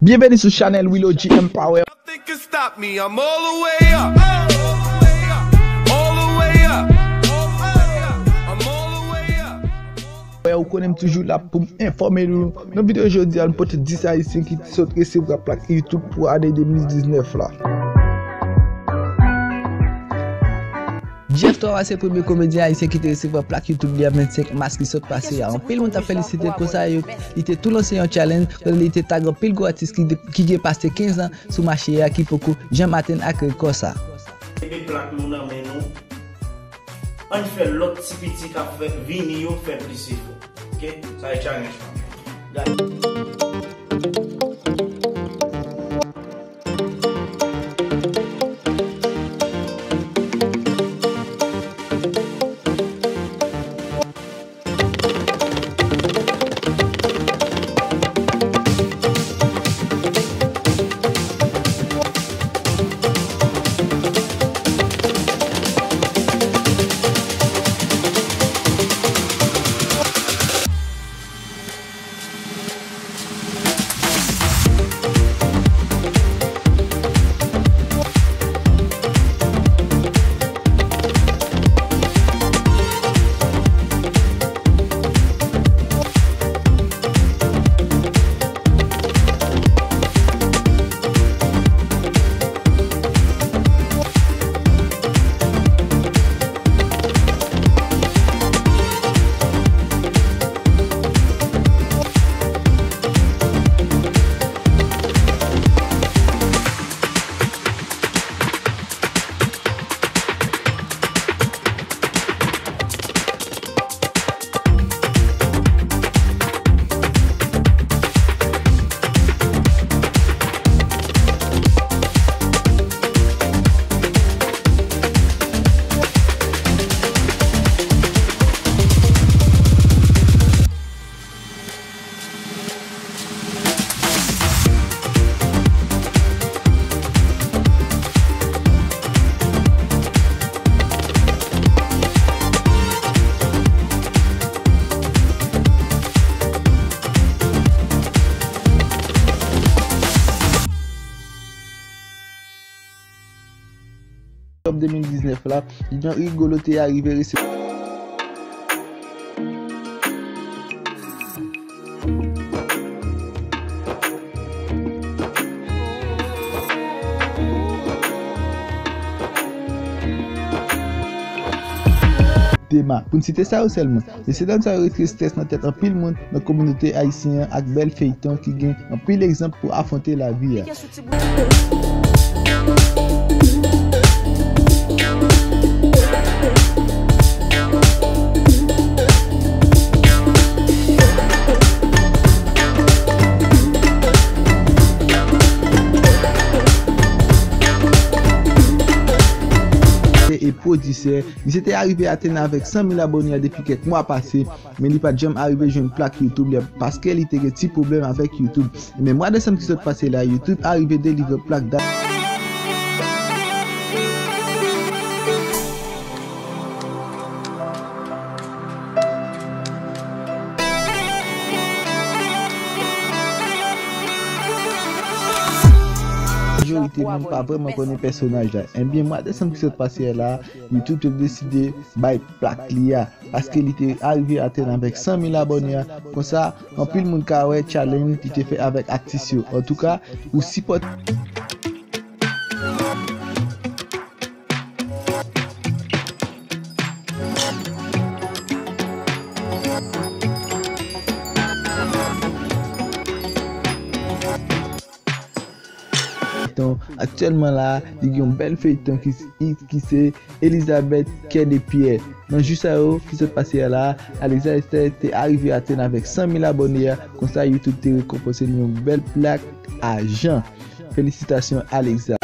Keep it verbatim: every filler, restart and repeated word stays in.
Byenveni sou chanèl Willow G Empower. Nothing can stop me, I'm all the way up. All the way up. I'm all the way up. Ou konnen m toujou la pou m enfòme nou. Nan videyo jodi a, nou pote dis ayisyen ki sot resevwa plak YouTube pou ane de mil diznèf la. Jeff Twawa se premye komedyen ayisyen ki te resevwa plak YouTube li a vennsenk mas ki sot pase a. Anpil moun t ap felisite l konsa, yo, li te tou lanse yon challenge kote li te tag anpil gwo atis ki, ki gen pase kenz an sou mache a ki poko janm atenn ak rekò sa. Kenbe plak nou nan men nou. Ann fè lòt ti piti k ap fè, vini yo fè plis efò. Oke? Sa e challenge pa m. Gade. Oktòb de mil diznèf la, Jan Rigolo te arive resevwa. Dema, pou n site sa yo sèlman. Mesye dam sa yo retire strès nan tèt anpil moun nan kominote ayisyen an ak bèl feyton ki gen anpil egzanp pou afwonte lavi a. E pwodisè, misye te arive atenn avèk san mil abòne a depi kèk mwa pase. Men li pa t janm arive jwenn plak YouTube li a paske li te gen ti pwoblèm avèk YouTube. Men mwa desanm ki sot pase la, YouTube arive delivre plak da-, majorite moun pa vrèman konnen pèsonaj la. Ebyen, mwa desanm ki sot pase a la, YouTube te deside bay plak li a. Paske li te arive atenn avèk san mil abòne a. Konsa, anpil moun ka wè challenge li te fè avèk atis yo. Antouka, ou sipòte. Aktyèlman la, li gen yon bèl feyton ki, ki se Elizabeth Kè de Pyè. Nan jou sa yo ki sot pase a la, Alexa Esther te arive atenn avèk san mil abòne a, konsa YouTube te rekonpanse li yon bèl plak ajan. Felisitasyon Alexa.